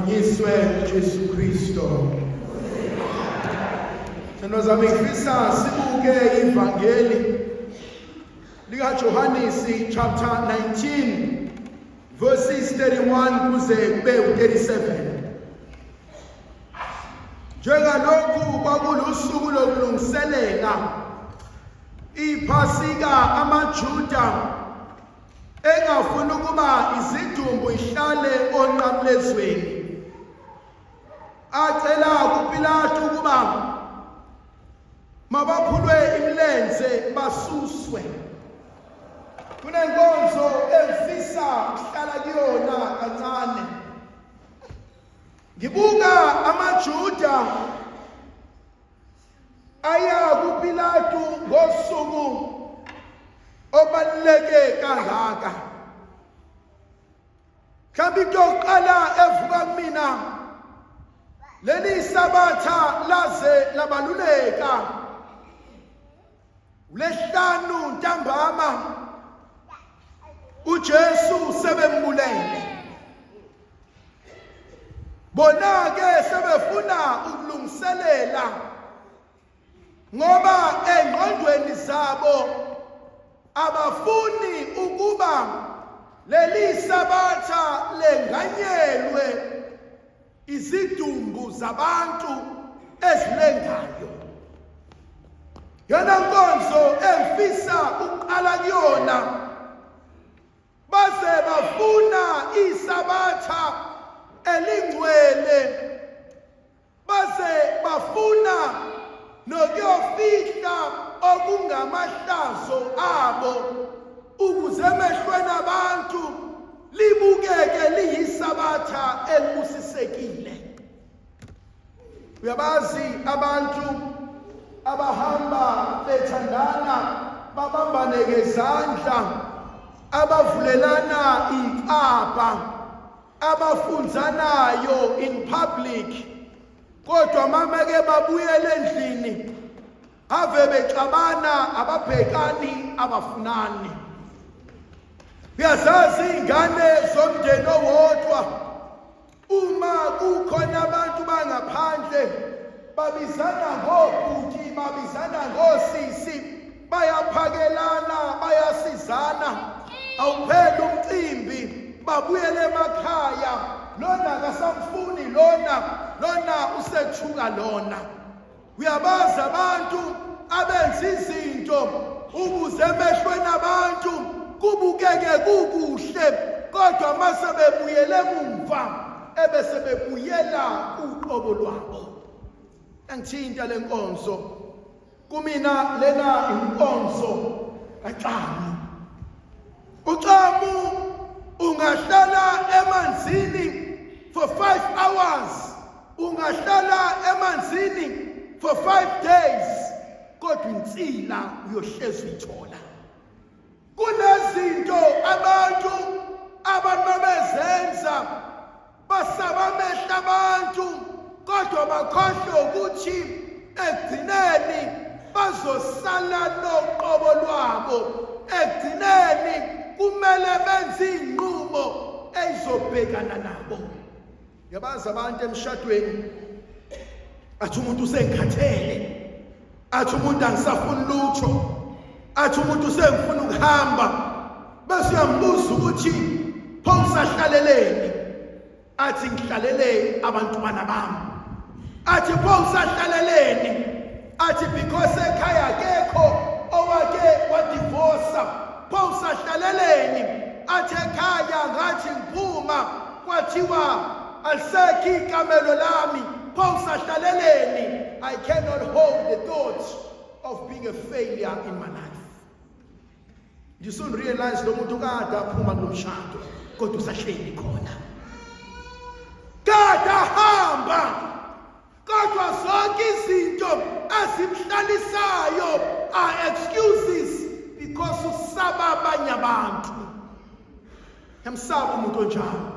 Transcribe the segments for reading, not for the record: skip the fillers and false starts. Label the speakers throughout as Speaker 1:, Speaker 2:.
Speaker 1: Akadunyiswe Jesu Kristo. Thandwa zami, ngifisa sibuke ivangeli likaJohanisi chapter 19 verses 31 kuze kube u-37. Njengalokhu kwakulusuku lokulungiselela iPhasika, amaJuda engafuni ukuba izidumbu ihlale onqamlezweni, acela kuPilatu ukuba mabaphulwe imilenze basuswe. Kunenkonzo engifisa ukuhlala kuyona kancane. Ngibuka amaJuda aya kuPilatu ngosuku obaluleke kangaka. Mhlawumbe into yokuqala evuka kumina, leli sabatha laze labaluleka. Ulesihlanu ntambama, uJesu sebembulele. Bona ke sebefuna ukulungiselela, ngoba engqondweni zabo abafuni ukuba leli sabatha lenganyelwe izidumbu zabantu ezilengayo. Yona nkonzo engifisa ukuqala kuyona, baze bafuna isabatha elingcwele, baze bafuna nokuyofihla okungamahlazo abo ukuze emehlweni abantu libukeke liyisabatha elibusisekile. Uyabazi abantu abahamba bethandana, babambane ngezandla, abavulelana icapha, abafunzanayo in public, kodwa mama ke babuyele endlini ave bexabana, ababhekani, abafunani. Uyazazi ingane zomndeni owodwa, uma kukhona abantu bangaphandle babizana ngobhuti, babizana ngosisi, bayaphakelana, bayasizana. Awupheli umcimbi, babuyele emakhaya, lona akasamfuni lona, lona usethuka lona. Uyabazi abantu abenza izinto ukuze emehlweni abantu kubukeke kukuhle, kodwa mase bebuyele emumva ebese bebuyela uqobo lwabo. Angithinta lenkonzo, kumina lena inkonzo kaXamu. UXamu ungahlala emanzini for 5 hours, ungahlala emanzini for 5 days, kodwa insila uyohlezi uyithola. Kunezinto abantu babezenza basaba amehlo abantu, kodwa bakhohlwe ukuthi ekugcineni bazosala noqobo lwabo. Ekugcineni kumele benze iy'nqumo ey'zobhekana nabo. Yabazi abantu emshadweni, athi umuntu usengikhathele, athi umuntu angisafuni lutho, athi umuntu usengifuna ukuhamba, bese uyambuza ukuthi pho usahlaleleni? Athi ngihlalele abantwana bami. Athi pho usahlaleleni? Athi because ekhaya akekho owake wadivosa. Pho usahlaleleni? Athi ekhaya ngathi ngiphuma kwathiwa alisekho ikamelo lami. Pho usahlaleleni? I cannot hold the thought of being a failure in my life. You soon realize lo muntu kade aphuma kulo mshado, kodwa usahleli khona. Kade ahamba, kodwa zonke izinto azimhlalisayo are excuses because usaba abanye abantu. Yamsaba umuntu onjalo,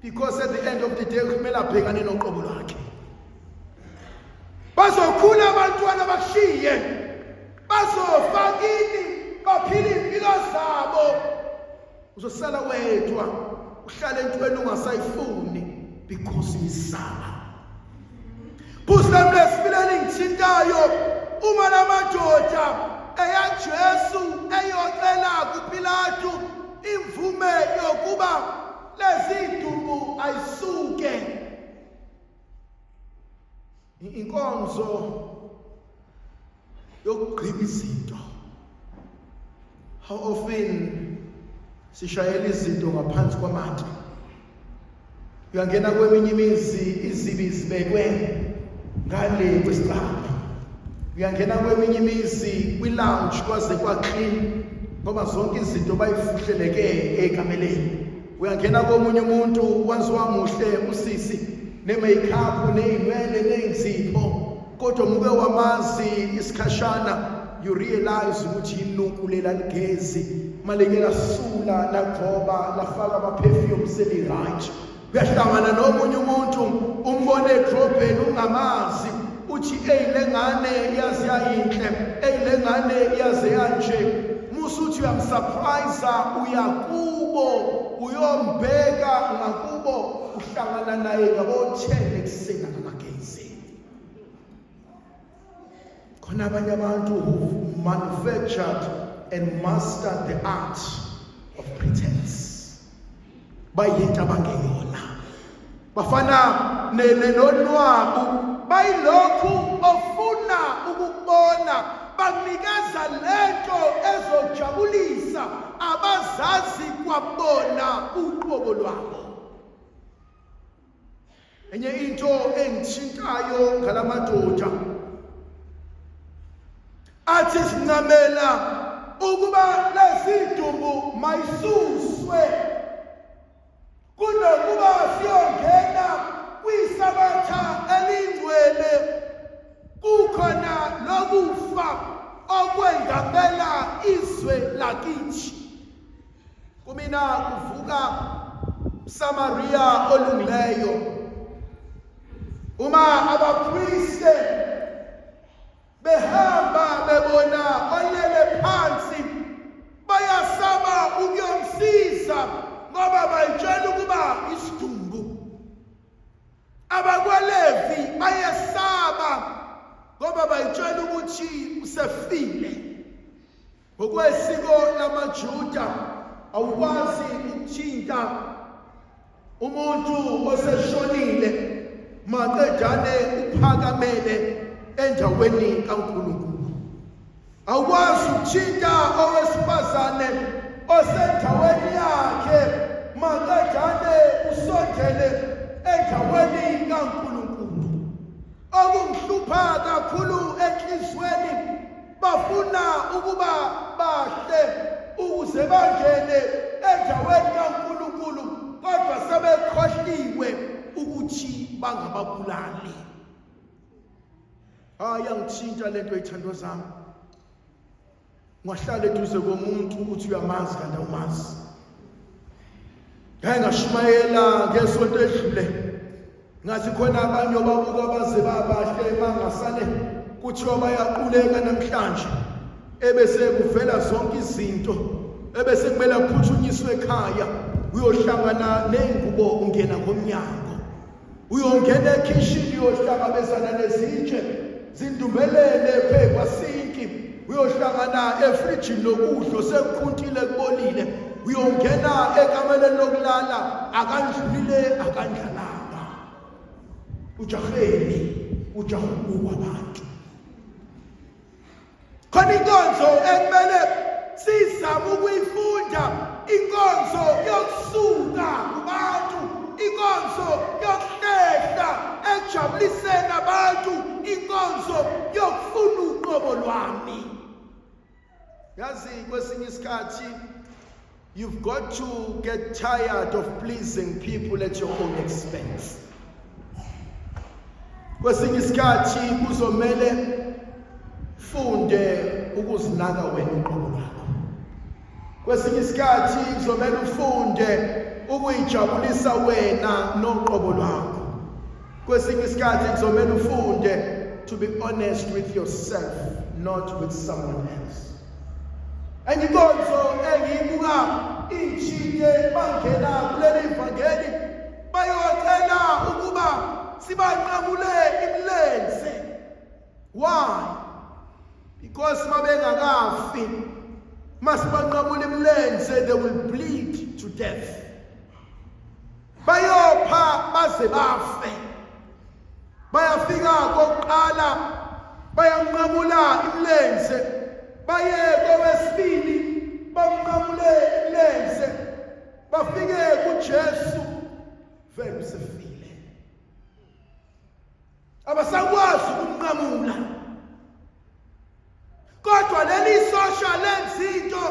Speaker 1: because at the end of the day kumele abhekane noqobo lwakhe. Bazokhula abantwana bakushiye, bazofa kini, baphila impilo zabo, uzosala wedwa, uhlale entweni ungasayifuni. Because uyisaba. Phuzu lami lesibili elingithintayo, uma lamadoda eya Jesu eyocela kuPilatu imvume yokuba lezi dumbu ayisuke, inkonzo yokugqiba izinto. How often sishayela izinto ngaphansi kwamathe? Uyangena kweminye imizi, izibi zibekwe ngale kwesicabha. Uyangena kweminye imizi, kwi-lounge kwaze kwa-clean ngoba zonke izinto bayifuhleleke ekameleni. Uyangena komunye umuntu, waze wamuhle usisi, ne-makeup, ney'nwele, ney'nzipho, kodwa muke wamazi isikhashana, you realize ukuthi inuku lela ligezi malike lasula, lagcoba, lafaka ama-perfume, seli-right. Uyahlangana nomunye umuntu, umbone edrobheni ungamazi, uthi, "Eyi, le ngane yaze yayinhle, eyi, le ngane yaze yanje." Musuthi uyamsurprise, uyakubo uyombheka ngakubo, uhlangana naye ngabo-10 ekuseni, akamagezi. Khona abanye abantu who manufactured and mastered the art of pretense. Bayinto abangeyona, bafana nonwabu, bayilokhu ofuna ukubona, bakunikeza lento ezojabulisa abazazi kwabona uqobo lwabo. Enye into engithintayo ngalamadoda athi sincamela ukuba lesidumbu mayisuswe kunokuba siyongena kwisabatha elingcwele, kukhona lokufa okwengamela izwe lakithi. Kumina kuvuka Samaria olungileyo. Uma abapriste behamba bebona olele phansi, bayasaba ukuyomsiza ngoba bayitshela ukuba isidumbu. AbakwaLevi bayesaba ngoba bayitshela ukuthi usefile. Ngokwesiko lamaJuda awukwazi ukuthinta umuntu oseshonile maqedane uphakamele endaweni kaNkulunkulu. Awukwazi ukuthinta owesifazane osendaweni yakhe maqedane usondele endaweni kaNkulunkulu. Okungihlupha kakhulu enhlizweni, bafuna ukuba bahle ukuze bangene endaweni kaNkulunkulu, kodwa sebekhohliwe ukuthi bangababulali. Hayi, angithinta lento, ithando zami. Ungahlala eduze komuntu uthi uyamazi kanti awumazi. Ngake ngashumayela ngesonto edlule, ngathi khona abanye obabuka baze babahle, bangasale kuthiwa bayaquleka namhlanje, ebese kuvela zonke izinto, ebese kumele aphuthunyiswe ekhaya. Uyohlangana nezingubo ungena ngomnyango, uyongena ekhishini, uyohlangabezana nezitshe zindumbelele phe kwasinki, uyohlangana efrijini lokudla sekukhuntile, kubolile, uyongena ekameleni lokulala, akandlulile, akandlalanga. Ujaheni? Ujaha ukubukwa abantu. Khona inkonzo ekumele sizame ukuyifunda, inkonzo yokusuka kubantu, inkonzo yokuhlehla ekujabuliseni abantu, inkonzo yokufuna uqobo lwami. Yazi, kwesinye isikhathi you've got to get tired of pleasing people at your own expense. Kwesinye isikhathi kuzomele funde ukuzinaka wena uqobo lwakho. Kwesinye isikhathi kuzomele ufunde ukuyijabulisa wena noqobo lwakho. Kwesinye isikhathi kuzomele ufunde to be honest with yourself, not with someone else. Enye inkonzo engiyibuka intshinye, bangena kuleli vangeli bayocela Sibanqamule imilenze. Why? Because mabengakafi, masibanqamula imilenze, they will bleed to death. Bayopha baze bafe. Bayafika kokuqala, bayanqamula imilenze, baye kowesibili, bamnqamule imilenze, bafike kuJesu vele usefile, abasakwazi ukumnqamula. Kodwa leli sosha lenza into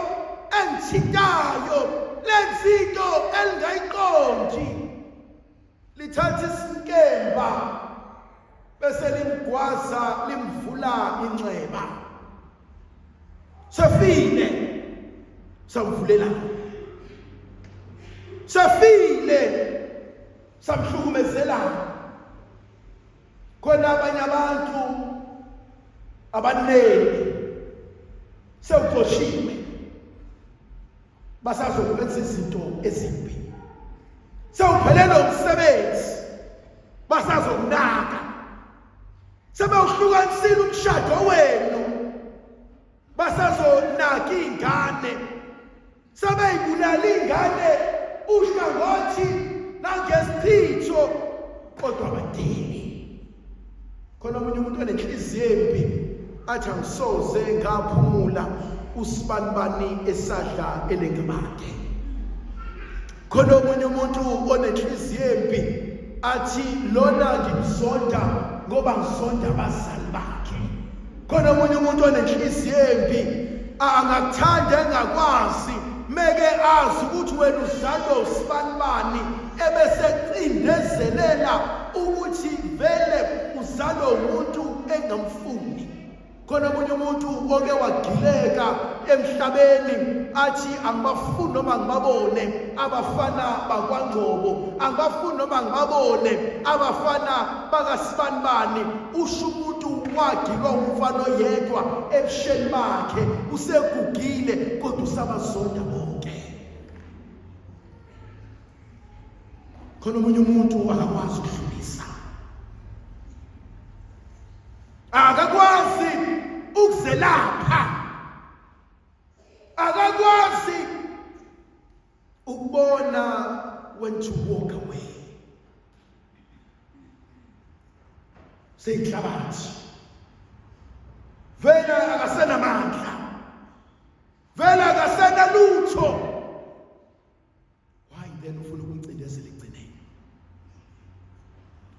Speaker 1: engithintayo, lenza into elingayiqondi. Lithatha isinkemba bese limgwaza, limvula inxeba. Sefile, samvulela. Sefile, samhlukumezela. Khona abanye abantu abaningi sewuxoshiwe, basazokwenza izinto ezimbi. Sewuphelelwe umsebenzi, basazokunaka. Sebewuhlukanisile umshado wenu, basazonaka iy'ngane. Sebeyibulala iy'ngane uhlangothi nangesichitho, kodwa abadeli. Khona omunye umuntu onenhliziyo embi athi, angisoze ngaphumula usibanibani esadla elengabade. Khona omunye umuntu onenhliziyo embi athi, lona ngimzonda ngoba ngizonda abazali bakhe. Khona omunye umuntu onenhliziyo embi angakuthanda engakwazi, meke azi ukuthi wena uzalwa usibanibani, ebese cindezelela ukuthi vele uzalwa umuntu engamfuni. Khona omunye umuntu oke wagileka emhlabeni athi, angibafuni noma ngibabone abafana bakwaNgcobo, angibafuni noma ngibabone abafana bakasibanibani. Usho umuntu wagilwa umfana oyedwa ebusheni bakhe, usegugile kodwa usabazonda bonke. Khona omunye umuntu akakwazi ukudlulisa, akakwazi ukuzelapha, akakwazi ukubona when to walk away. Seyinhlabathi vele, akasenamandla vele, akasenalutho. Why then ufuna ukumcindezela ekugcineni?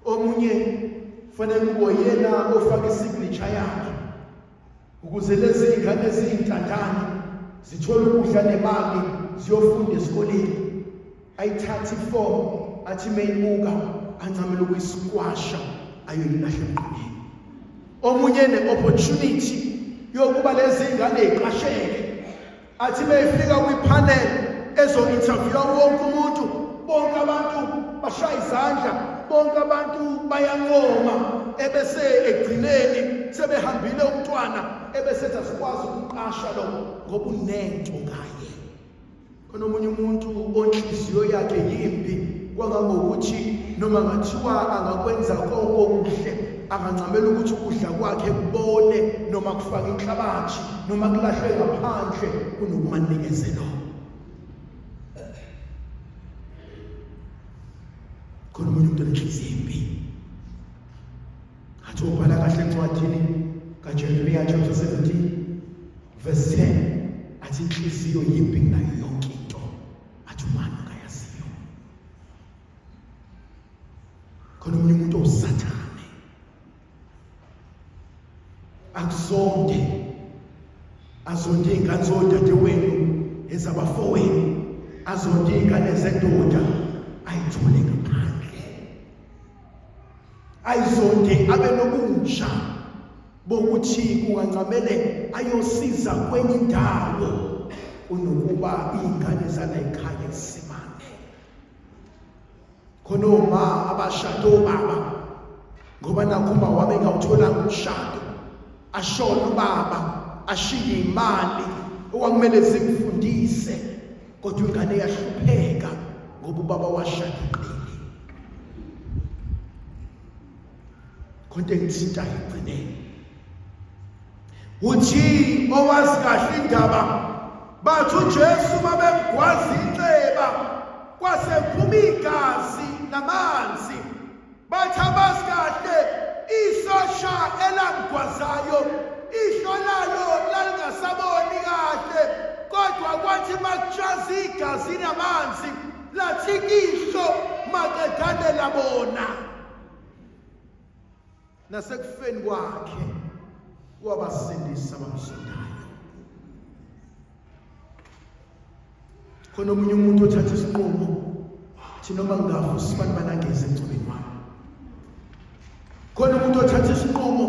Speaker 1: Omunye fanele kube yena ofaka isignature yakhe ukuze lezi zingane eziyintandane zithole ukudla nemali ziyofunda esikoleni. Ayithathe iform, athi meyibuka ancamele ukuyisikwasha, ayoyilahla emgqonyeni. Omunye ne-opportunity yokuba lezi ngane ziqasheke, athi meyifika kwipanel ezo-interviewa wonke umuntu, bonke abantu bashaya izandla, bonke abantu bayancoma, ebese egcineni sebehambile umntwana, ebese ethi asikwazi ukuqasha lo ngoba unento ngaye. Khona omunye umuntu onhliziyo yakhe yimbi kwangangokuthi noma ngathiwa angakwenza konke okuhle, angancamela ukuthi ukudla kwakhe kubole noma kufake inhlabathi noma kulahlwe ngaphandle kunokumanikeze lo. Khona omunye umuntu onenhliziyo embi athi ubhala kahle encwadini kaJeremiya chapter 17 verse 10, athi inhliziyo yimbi kunayo yonke into, athi ubani ongayaziyo? Khona omunye umuntu owusathane akuzonde, azonde iy'ngane zodadewenu, ezabafowenu, azonde iy'ngane zendoda ayithole ngaphandle, ayizonde, abe nobunja bokuthi kungancamele ayosiza kwenye indawo kunokuba iy'ngane zala ekhaya zisimame. Khona oma abashada obaba ngoba nakho uma wami engawutholanga umshado, ashone ubaba, ashiye imali okwakumele zimfundise, kodwa ingane yahlupheka ngoba ubaba washada iqili. Khonto engithintayo ekugcineni. Uthi owazi kahle indaba bathi uJesu babemgwaza inxeba kwase kuphuma igazi namanzi bathi abazi kahle isosha elamgwazayo ihlo lalo lalingasaboni kahle kodwa kwathi makutshaza igazi namanzi lathi ihlo maqedane labona nasekufeni kwakhe wabasindisa abamzondayo. Khona omunye umuntu othatha isinqumo thi noma ngingafa usibani banangeze emngcwabeni wami. Khona umuntu othatha isinqumo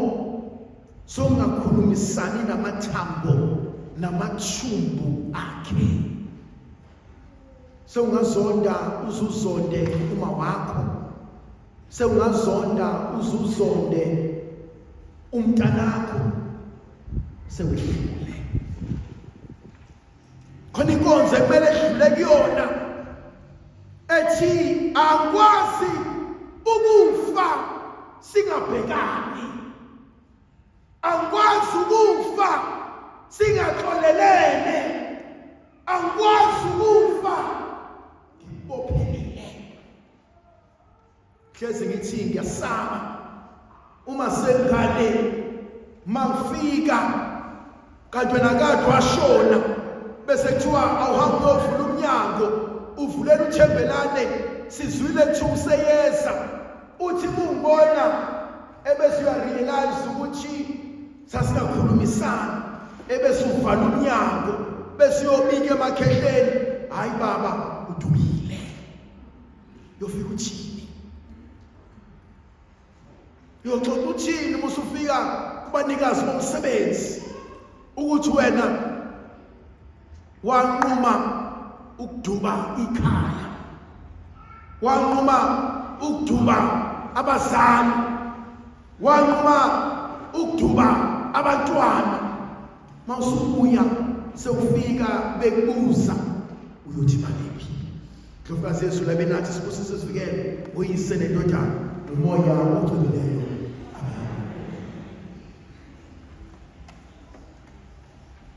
Speaker 1: sokungakhulumisani namathambo namathumbu akhe. Sewungazonda uzuzonde uma wakho. Sewungazonda uzuzonde umntanakho sewedlule. Khona inkonzo ekumele edlule kuyona ethi angikwazi ukufa singabhekani. Angikwazi ukufa singaxolelene. Angikwazi ukufa ngibophelile. Hlezi ngithi ngiyasaba uma sengale mangifika kanti wena kade washona bese kuthiwa awuhambe uyovula umnyango uvulela uThembelane sizwile kuthiwa useyeza uthi kungibona ebese uyarealize ukuthi sasingakhulumisani ebese uvala umnyango bese uyobika emakhehleni hayi baba udumile Yofika uthini? Uyoxoxa uthini uma usufika kubanikazi bomsebenzi ukuthi wena wanquma ukuduba ikhaya, wanquma ukuduba abazali, wanquma ukuduba abantwana. Mawusubuya sewufika bekubuza uyothi balephi? Ndlovukazi yezulu abe nathi, sibusise sivikele, uyise nendodana nomoya ocwebileyo.